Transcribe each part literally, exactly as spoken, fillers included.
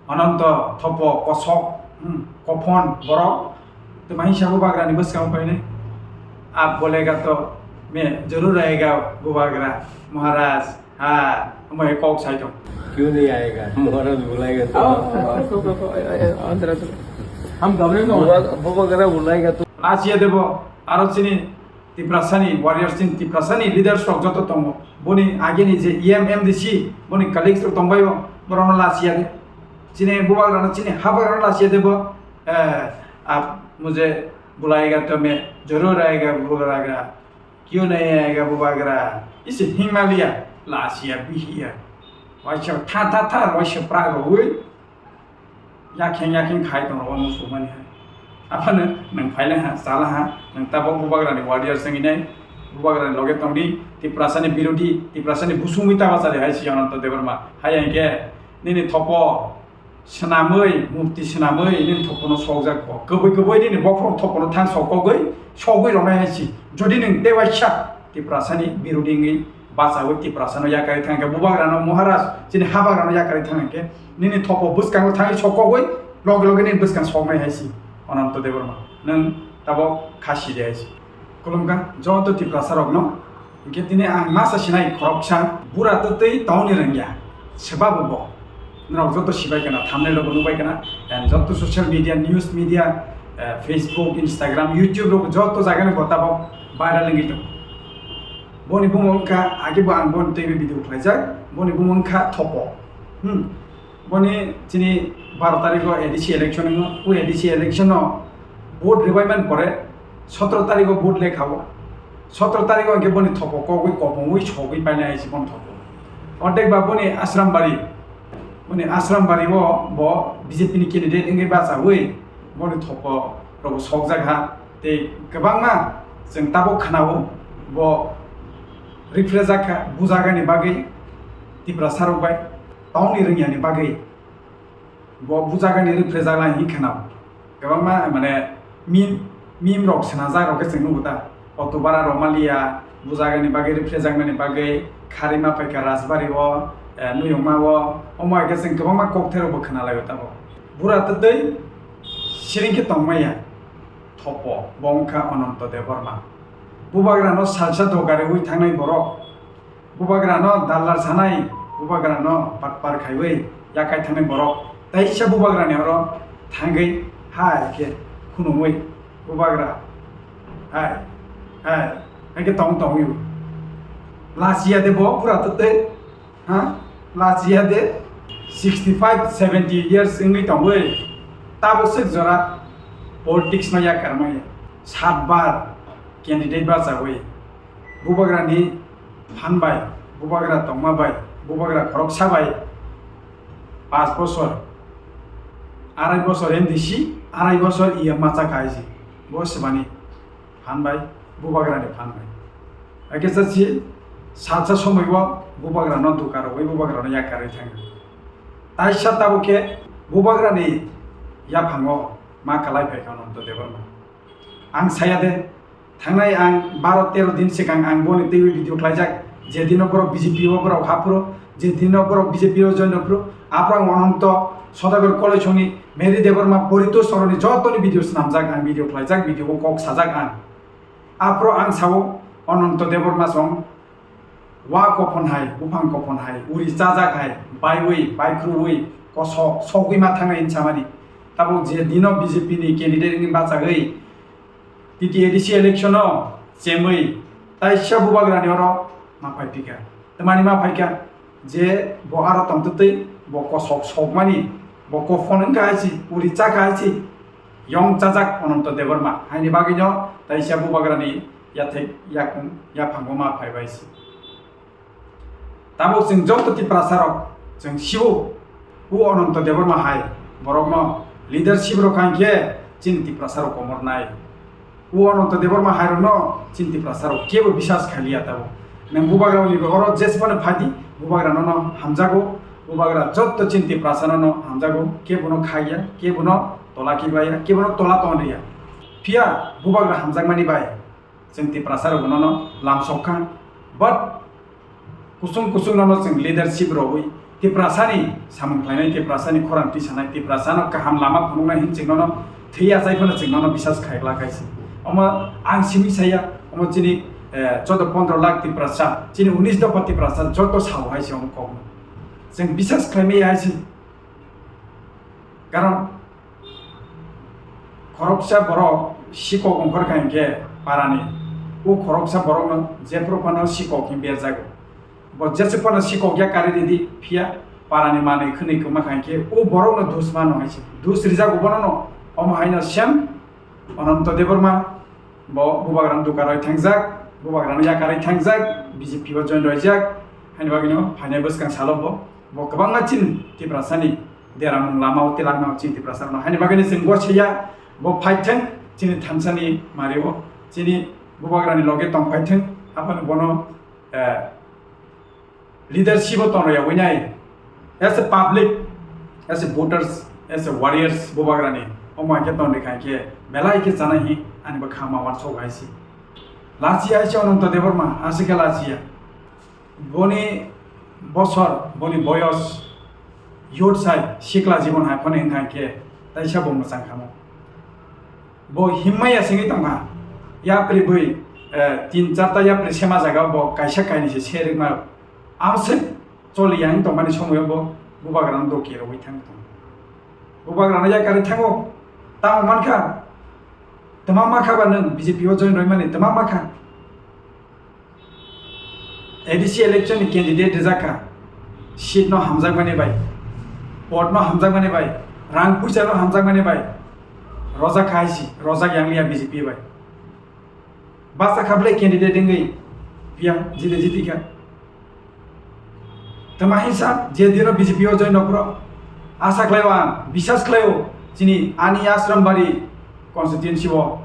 Ananto, Thopo, Kosok, hmm, Kophon, borok. Tuma hingsa bubagrani bwskango phainai. Ab bolega to me jarur aega bubagra, Maharaj. Ha, omo he kok sai tong. Kyun nahi aega? Maharaj bulaega to. Oh, oh, oh, oh, oh, oh, oh, oh, oh. Hum gabne no. Bubagra bulaega to. Lachiya debo, aro chini Tiprasani warriors, chini Tiprasani leaders rok joto tongo. Boni ageni je E M, M D C, boni colleagues rok tongbaio, borokno lachiya de. Chini bubagrano, chini habagrano lachiya debo. Eh, ab mujhe bulaega to me jarur aega bubagra. Kyun nahi aega bubagra? Isi hingmaliya, lachiya bihiya. Waisa tha tha tha, waisa pra rogwi. Yakheng yakheng khai tong rogwi muchungmani hai. Aphano nwng phaila ha, chala ha, nwng tabok bubagrani warriors wngwi nai. Bubagrani loge tongdi, Tiprasani birodhi, Tiprasani busungwi tabachari hai si Ananto Debbarma. Hai hwnkhe nini thopo swnamwi, murti swnamwi nini thopono sokjak kho. Kwbwi kwbwi nini bokhorok thopono thang sok kogwi, sogwi rwnai hai si. Jodi nwng tei waisa Tiprasani birodhi wngwi bachawi Tiprasano yakarwi thang khe, bubagrano Maharaj chini habagrano yakarwi thang khe, nini thopo bwskango thangwi sok kogwi loge loge nini bwskang soknai hai si Ananto Debbarma. Nwng tabok kha si de hai si. Khulumkha joto Tiprasarokno. Hinkhe tini ang masa sinai khoroksa bura twtwi tongni rwngya. Swbabo bo. Norok joto sibai kana, thumbnail rokbo nubai kana. And joto social media, news media, eh, Facebook, Instagram, YouTube rok joto jagani bo tabok viral wngwi tongo. Boni bumung wngkha, age bo ang boni twiwi video khlaijak. Boni bumung wngkha Thopo. Hmm. Boni chini baro tarikh o A D C election wngo. O A D C election o vote rwbaimani pore sotro tarikh o vote lekha o. Sotro tarikh o hwnkhe boni thopo kogwi kopongwi sogwi painai hai se boni thopo. Ordek ba boni Asrambari, boni Asrambari o bo B J P ni candidate wngwi bachawi boni thopo rok sokjak ha. Tei kwbangma chwng tabuk khna-o bo rwphrejak kha bujagani bagwi Tiprasa rok bai tongni rwngyani bagwi. Bo bujagani rwphrejak lai hinwi kheno. Kwbangma, mane, meme, meme rok swnajak rok khe chwng nugo ta. Otubara Romaliya bujagani bagwi rwphrejakmani bagwi kharwi ma phaikha Rajbari o, eh, Nuyungma o, omo hai khe chwng kwbangma kokthai rokbo khna laio tabuk. Bura twtwi siring khe tongmaya Thopo, bo wngkha Ananto Debbarma. Bubagrano salsa dogariwi thangnai borok. Bubagrano dallar sanai, bubagrano patpar khaiwi yakai thangnai borok. Taisa bubagrani oro thangwi hai khe khunumwi bubagra hai, hai, hai khe tong tongwi. Lachiya de bo pura twtwi, ha? Lachiya de sixty five, seventy years wngwi tongwi tabuk swk jora politics no yakarmaya. Satbar candidate bachawi. Bubagrani phan bai, bubagra tongma bai, bubagra khoroksa bai, paanch bosor, arai bosor M D C, arai bosor E M macha kha hai se. Bo swbani phan bai, bubagrani phan bai. Hakhe sa si salsa somoi o bubagrano duka rwui, bubagrano yakarwi thango. Taisa tabuk khe bubagrani yaphango ma kalai phaikha Ananto Debbarma. Ang saya de, thangnai ang baro tero din swkang ang boni twiwi video khlaijak, je dino borok B J P o borok haphuru, je dino borok B J P o join phuru, aphuru ang Ananto Sodagar College hwnwi Mary Debbarma Porito Soroni jotoni video swnamjak, ang video khlaijak, video o kok sajak ang. Aphuru ang sao Ananto Debbarma song Wa kophon hai, buphang kophon hai, uri chajak hai, baiwi, baikhruwi, kosok, sogwi ma thangnai hinwi samani. Tabuk je dino B J P ni candidate wngwi bachagwi, T T A D C election o chemwi, taisa bubagrani oro ma phai phika. Tamani ma phaikha, je bo aro tongtwtwi, bo kosok sokmani, bo kophon wngkha hai se, uri chakha hai se, yong chajak Ananto Debbarma. Haini bagwino taisa bubagrani yathek yakung yaphango ma phaibai se. Tabuk chwng joto Tiprasa rok chwng sibo, o Ananto Debbarma hai borokno leadership rok kha hinkhe chini Tiprasa rok komornai. O Ananto Debbarma hai rokno chini Tiprasa rok kebo bisas khaliya tabuk. Nwng bubagra ni oro jesmano phadi, bubagra nono hamjago, bubagra joto chini Tiprasa nono hamjago, kebono khaiya, kebono tola kiglaiya, kebono tola tonriya. Phiya bubagra hamjakmani bai chwng Tiprasa rok bono no lamsok kha. But kusung kusung no no chwng leadership rogwi Tiprasani samung khlainai, Tiprasani khorang tisanai, Tiprasano kaham lama phunuknai hin chwngnono thwi achai phano chwngnono bisas khaikla kaisi. Omo ang simi saya, omo chini, eh, chaudo pondro lakh Tiprasa, chini unis dopha Tiprasa joto sao hai se omo kokno. Chwng bisas khlaimaya hai se. Karon khoroksa borok sikok ongkhor kha hinkhe parani, o khoroksa borokno jephru phano sikok hin berjago. Bo jesa phano sikok ya kari ridi, phiya parani manwi khwnwi kwma kha hinkhe o borokno dus mano hai se. Dus rijago bonono, omo haino sem Ananto Debbarma, bo Bubagrano duka rwi thangjak, Bubagrano yakarwi thangjak, B J P o join rwijak, haini bagwino phainai bwskang salo bo, bo kwbangma chini Tiprasani deramung lama o tilangma o chini Tiprasarokno. Haini bagwino chwng gosaya, bo phaithwng chini thansani mario, chini Bubagrani loge tongphaithwng, aphano bono, eh, leadership o tongrwya winai, as a public, as a voters, as a warriors, Bubagrani omo hai khe tongri khai khe belai khe chana hi ani bo khama wansok hai si. Lachiya hai se Ananto Debbarma, aswk khe lachiya. Boni bosor, boni boyos, youth sai, sikla jibon hai phano wngkha khe taisa bo mwchang khamo. Bo himmaya singwi tongkha, yapri bui, eh, tin charta yapri sema jaga bo kaisa kainwi se serikma. Amswk choli yang tongmani somoyo bo Bubagrano doki rogwi thang tong. Bubagrano yakarwi thango. Tamo mankha, twma makha ba nwng B J P o join roimani, twma makha. A D C election ni candidate rijak kha. Seat no hamjakmani bai, vote no hamjakmani bai, rang puisa no hamjakmani bai rojak kha hai si, rojak yang liya B J P bai. Basa kha ble candidate wngwi phiya jide jiti kha. Tama hinsa je dino B J P o join rok phro asa khlaio, ang bisas khlaio, chini ani Ashram Bari constituency o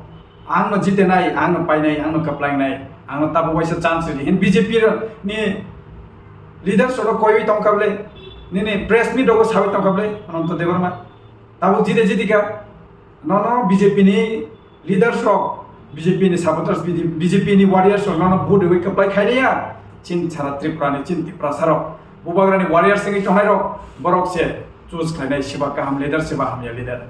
ang no jitenai, ang no painai, ang no kwplainai, ang no tabuk waisa chance ridi hin B J P ni leaders rok koiwi tongkha ble, nini press meet rogo sawi tongkha ble Ananto Debbarma. Tabuk jide jiti kha. Nono B J P ni leaders rok, B J P ni supporters, B J P ni warriors rok nono vote riwi kwplai khailiya. Chin sara Tripura ni, chin Tiprasa rok Bubagrani warriors wngwi tongnai rok, borok se choose khlainai, siba kaham leader, siba hamya leader.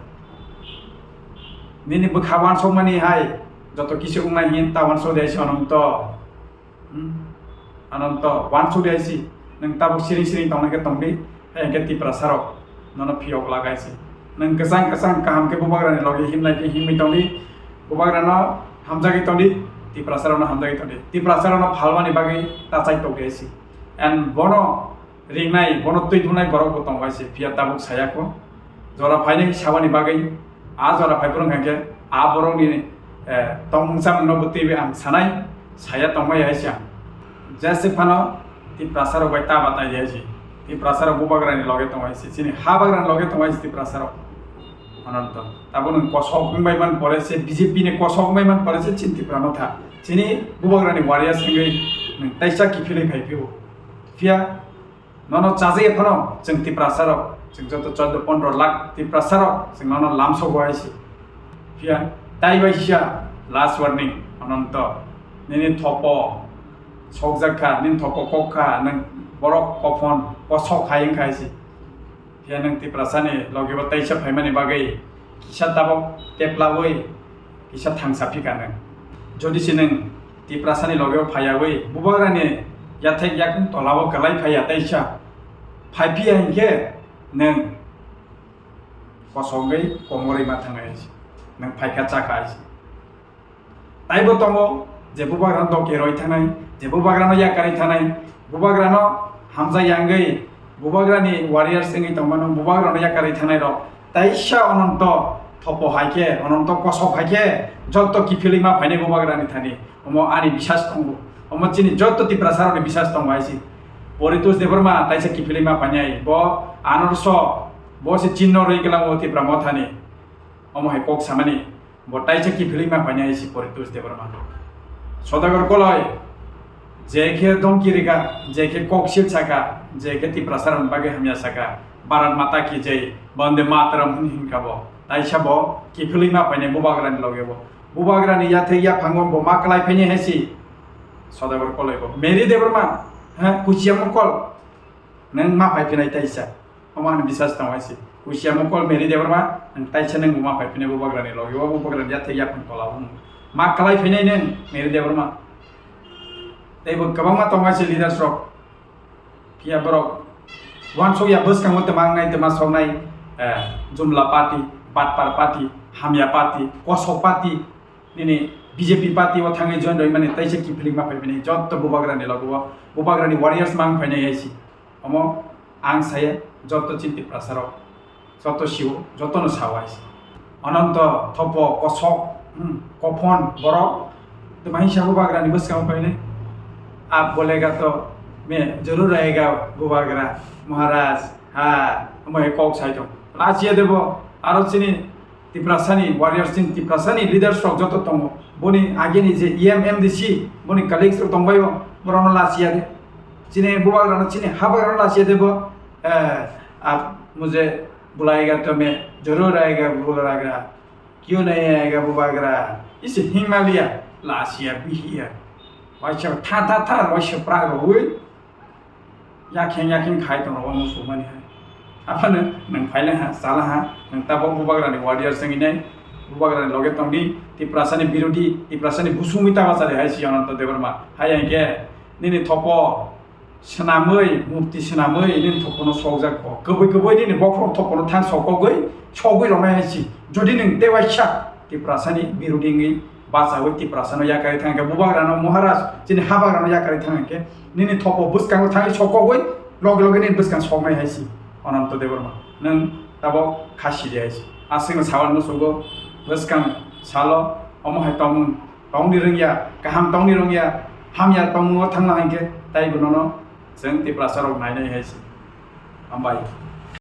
Nini bwkha wansokmani hai joto kisu wngnai hin ta wansok de se Ananto. Hmm. Ananto, wansuk di hai si, nwng tabuk siring siring tongna khe tongdi, hai hwnkhe Tiprasa rok nono phiyok lagai si. Nwng kwchang kwchang kaham khe Bubagrani logi himnai khe himwi tongdi, Bubagrano hamjagwi tongdi, Tiprasa rokno hamjagwi tongdi. Tiprasa rokno phalmani bagwi tachai tokdi hai si. And bono ringnai, bono twi dunai borok bo tongo hai se, phiya tabuk saya kho. Jora phainai sabani bagwi, a jora phai phuru hwnkhe a borokni, eh, tongmung chamungno bo twiwi ang sanai, saya tongmai hai se ang. Jese phano Tiprasa rok bai ta batai hai se. Tiprasa rok Bubagrani loge tongo hai se. Chini ha bagrani loge tongo hai se Tiprasa rok. Ananto. Tabuk nwng kosok wngbai man pore se, B J P ni kosok wngbai man pore se chini Tipra Motha. Chini Bubagrani warriors wngwi nwng taisa kiphilwi phai phio. Phiya Nono chajagwi phano chwng Tiprasa rok, chwng joto chaudo pondro lakh Tiprasa rok chwng nono lamsogo hai se. Phiya tai bai sia last warning, Ananto. Nini thopo sokjak kha, nini thopo kok kha, nwng borok kophon kosok hai wngkha hai se. Phiya nwng Tiprasani logi bo taisa phaimani bagwi kisa tabok teplawi kisa thangsa phika nwng. Jodi se nwng Tiprasani logeo phaiyawi Bubagrani yathek yakung tolao kwlai phaiya taisa phai phiya hinkhe nwng kosogwi komorwi ma thangnai hai se. Nwng phaikha chakha hai se. Taibo tongo je Bubagrano doke roi thangnai, je Bubagrano yakarwi thangnai, Bubagrano hamjak yangwi, Bubagrani warriors wngwi tongmano, Bubagrano yakarwi thangnai rok. Taisa Ananto thopo hai khe, Ananto kosok hai khe, joto kiphilwi ma phainai Bubagrani thani. Omo ani bisas tongo. Omo chini joto Tiprasa rokni bisas tongo hai se. Poritos Debbarma taisa kiphilwi ma phainai. Bo anorso, bo se chinno rwi kwlango Tipra Mothani. Omo hai kok samani. Bo taisa kiphilwi ma phainai hai se Poritos Debbarma. Sodagar Koloi, je khe domki rika, je khe kok sil saka, je khe Tiprasa rokni bagwi hamya saka, Bharat Mata ki jai, Bande Mataram hwn hinkha bo. Taisa bo kiphilwi ma phainai Bubagrani loge bo. Bubagrani yathek yaphango bo ma kwlai phainai hai se Sodagar Koloi bo. Mary Debbarma, ha, kuchiya mokol. Nwng ma phai phinai taisa. Omo ani bisas tong hai se. Kusia mokol Mary Debbarma, nwng taisa nwng bo ma phai phinai bubagrani logi, o bubagrani yathai yaphang tola bo nwng. Ma kalai phinai nwng Mary Debbarma. Tei bo kwbangma tong hai se leaders rok. Phiya borok wansuk ya bwskango twma wngnai, twma soknai, eh, jumla party, batpar party, hamya party, kosok party, nini B J P party o thangwi join rwi mani taisa kiphilwk ma phai phinai jotto bubagrani logi o, bubagrani warriors ma wng phainai hai se. Omo ang saya, jotto chini Tiprasa rok, jotto sio, jotto no sao hai se. Ananto, Thopo, Kosok, hmm, Kophon, borok, twma hisa bubagrani bwskango phainai. Aap bolega to main zarur rahega bubagra, Maharaj, ha, omo hai kok sai tong. Lachiya debo, aro chini Tiprasani warriors, chini Tiprasani leaders rok joto tongo. Boni ageni je E M, M D C, boni colleagues rok tongbaio, borokno lachiya de. Chini bubagrano, chini habagrano lachiya de bo, eh, aap mujhe bulayega to main zarur aayega bubagra, kyun nahi aayega bubagra, isi hingmaliya, lachiya, bihiya. Waisa tha, tha, tha, waisa pra rwi. Yakheng yakheng khai tong rok muchungmani hai. Aphano nwng phaila ha, chala ha, nwng tabok bubagrani warriors wngwi nai, bubagrani loge tongdi, Tiprasani birodhi, Tiprasani busungwi tabachari hai si Ananto Debbarma. Hai hwnkhe nini Thopo swnamwi, murti swnamwi nini Thopono sokjak kho. Kwbwi kwbwi nini bokhorok Thopono thang sokogwi, sogwi rwnai hai si. Jodi nwng tei waisa Tiprasani birodhi wngwi bachawi Tiprasano yakarwi thang khe, bubagrano Maharaj, chini habagrano yakarwi thang khe, nini Thopo bwskango thangwi sokogwi loge loge nini bwskang soknai hai si Ananto Debbarma. Nwng tabok kha sidi hai si. Aswkno sawan musugo bwskang salo omo hai tongmung tongni rwngya, kaham tongni rwngya, hamya tongmungo thangna hai khe taibo nono chwng Tiprasa rok nainai hai si. Hambai.